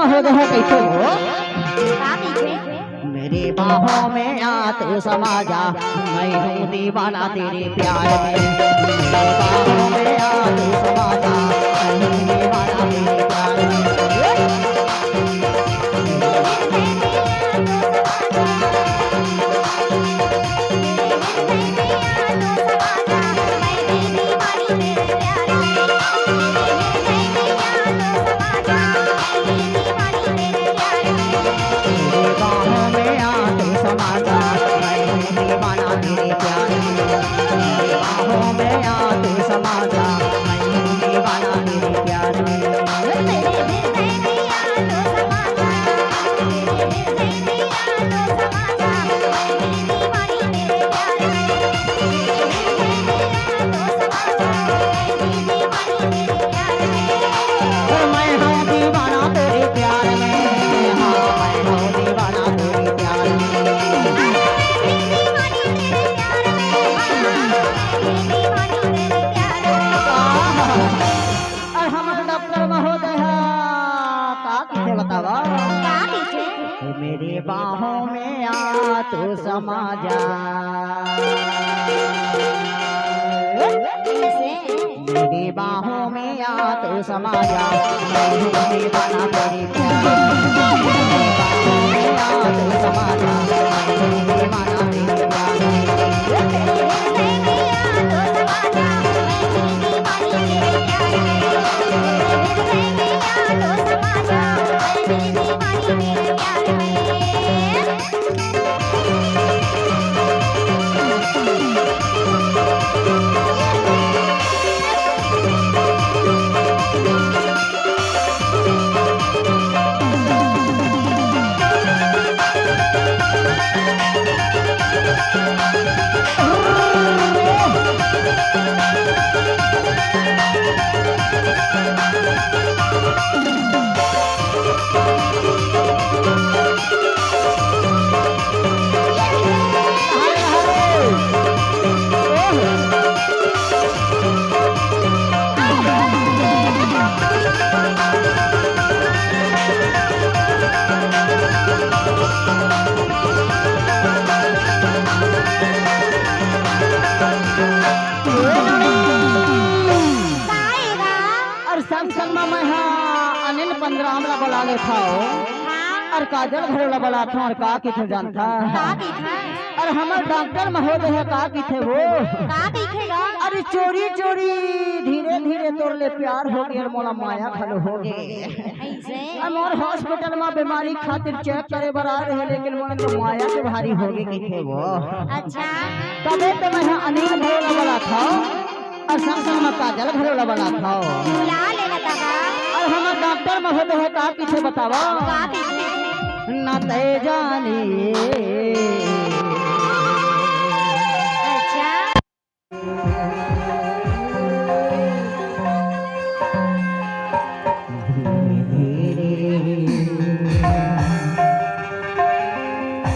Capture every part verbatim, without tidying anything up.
हो दे है कइसे हो? का कइसे? मेरी बाहों में आ तू समा जा, मैं हूँ दीवाना तेरे प्यार में। मेरी बाहों में आ तू समा जा, मैं हूँ दीवाना तेरे प्यार में। अरे हमर डॉक्टर महोदय ह का कहिथे बतावा? का कहिथे? मेरी बाहों में आ तू समा जा। कइसे? मेरी बाहों में आ तू समा जा। मैं हूँ दीवाना तेरी प्यार। मेरी बाहों में आ तू समा जा। मैं हूँ दीवाना तेरी प्यार। अउ संग संग म मैं हा अनिल पंद्राम ला बला लेथव। हाँ। अउ काजल घलो ला बलाथव अउ का कहिथे जानथा? का कहिथे? अउ हमर डॉक्टर महोदय ह का कहिथे वो? का कहिथे गा? अरे चोरी चोरी धीरे धीरे तोर ले प्यार हो गे अउ मोला माया घलो हो गे। अइसे? अउ मोर हॉस्पिटल म बीमारी खातिर चेक करे बर आए रहे, लेकिन मोला तो माया के भारी हो गे कहिथे वो। अच्छा। तभे तो मैं हा अनिल घलो ला बलाथव। अउ संग संग म काजल घलो ला बलाथव। ला ले बतावा। अउ हमर डॉक्टर महोदय ह का कहिथे बतावा? का कहिथे? ना तै जाने। अच्छा। धीरे धीरे।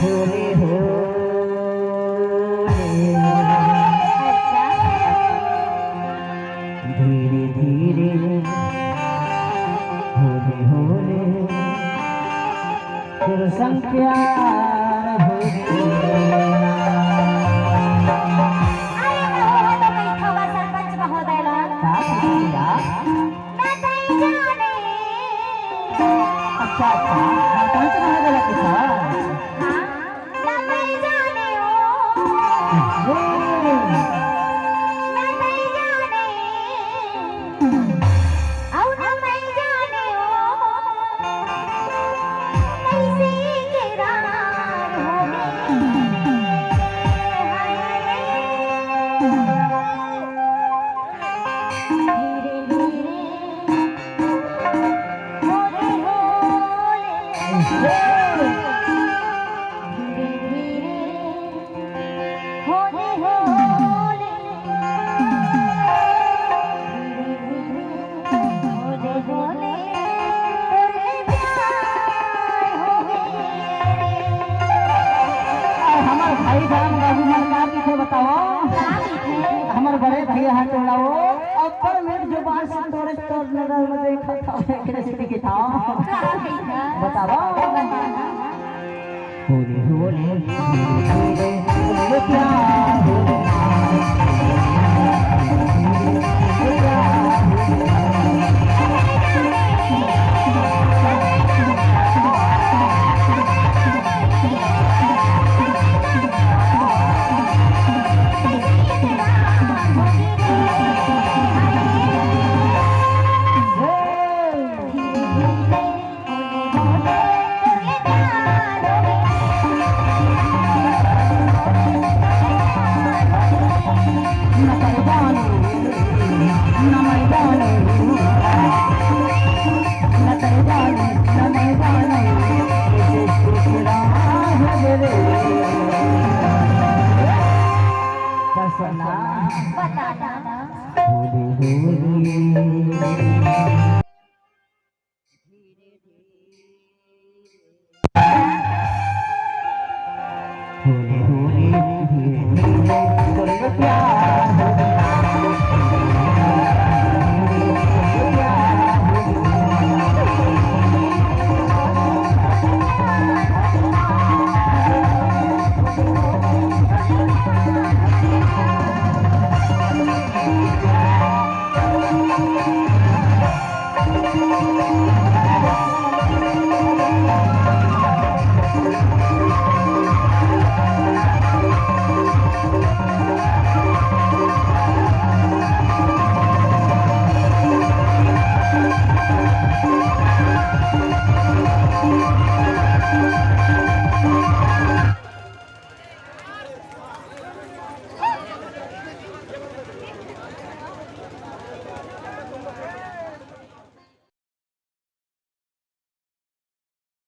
होले होले। धीरे धीरे। होले होले। तोर संग प्यार हो गे। अरे, मैं हो तो कहीं खबर सरपंच महोदय ला। का कहिथे यार? ना तई जाने। अच्छा, अच्छा। हाँ, कौन सा गाना गलत लिखा? हाँ, ना तई जाने ओ। ओ। ना तई जाने। अउ ना मैं जाने ओ। कैसे करार हो गे। हाय रे। धीरे धीरे। होले होले। धीरे धीरे। होले होले। धीरे धीरे। होले होले। तोरे प्यार होगे रे। अरे हमर भाई जान बाबू मन का कहिथे बतावा? का कहिथे? हमर बड़े भैया ह टोला वो, अब्बड़ मीठ जुबान से तोरे तोर नजर बतावा। होली, होली, होली, होली, होली, प्यार होली।